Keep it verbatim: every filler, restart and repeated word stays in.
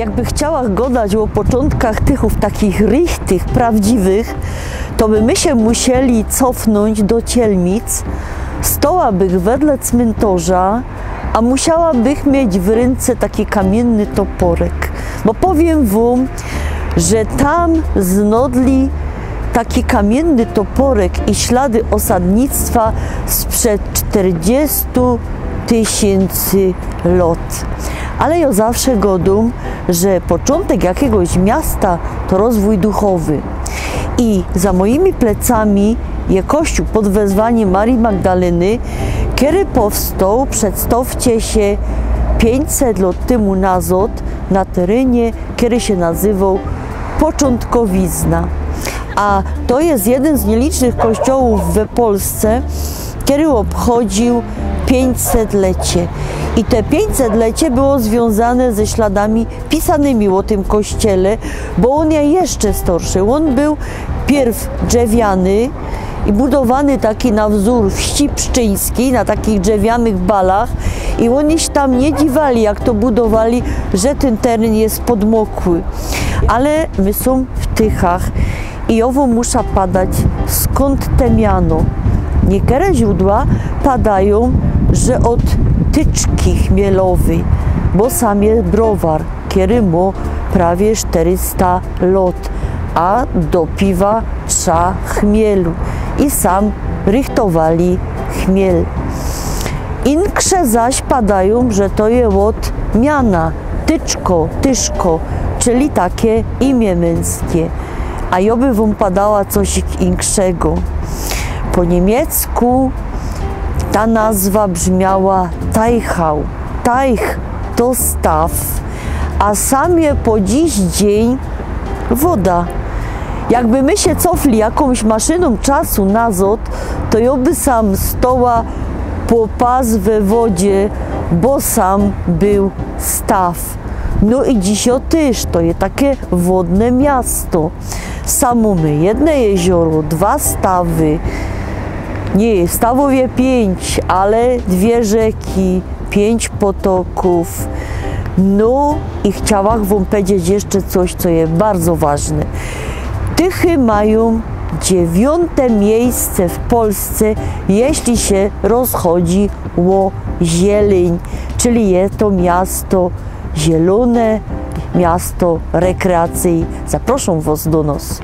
Jakbych chciała godać ô poczōntkach Tychōw takich richtich, prawdziwych, to by my sie musieli cofnōńć do Cielmic, stoła bych wedle cmyntorza, a musiała bych mieć w rynce taki kamiynny toporek. Bo powiym wōm, że tam znodli taki kamiynny toporek i ślady osadnictwa sprzed czterdziestu tysiyncy lot. Ale jo zawsze godōm, że poczōntek jakigoś miasta to rozwōj duchowy. I za mojimi plecami je kościōł pod wezwanim Marii Magdaleny, kery powstoł, przedstawcie sie, piyńćset lot tymu nazod na terynie, kery sie nazywoł Poczōntkowizna. A to je jedyn z nielicznych kościołōw we Polsce, kery ôbchodziył piyńćsetlecie. I te piyńćsetlecie było zwiōnzane ze śladami pisanymi ô tym kościele, bo ôn je jeszcze starszy. Ôn bōł piyrw drzewiany i budowany taki na wzōr wsi pszczyńskij, na takich drzewianych balach. I ôni sie tam niy dziwali, jak to budowali, że tyn teryn je podmokły. Ale my sōm w Tychach. I jo wōm musza padać, skōnd te miano. Niykere źrōdła padajōm, że ôd tyczki chmielowyj, bo sam je browar, kery mo prawie szterysta lot, a do piwa trza chmielu. I sam rychtowali chmiel. Inkrze zaś padajōm, że to je ôd miana, Tyczko, Tyszko, czyli take imię myńskie. A jo by wōm padała coś inkszego. Po niymiecku ta nazwa brzmiała Teichau. Teich to staw, a sam je po dziś dziyń woda. Jakby my sie cofli jakōmś maszynōm czasu nazod, to jo by sam stoła po pas we wodzie, bo sam bōł staw. No i dzisiej tyż to je take wodne miasto. Sam mōmy jedne jezioro, dwa stawy. Niy, stawōw je piyńć, ale dwie rzeki, piyńć potokōw. No i chciałach wōm powiedzieć jeszcze coś, co je bardzo ważne. Tychy majōm dziewiōnte miyjsce w Polsce, jeśli sie rozchodzi ô zieleń, czyli je to miasto zielōne, miasto rekreacyjne. Zaproszōm wos do nos.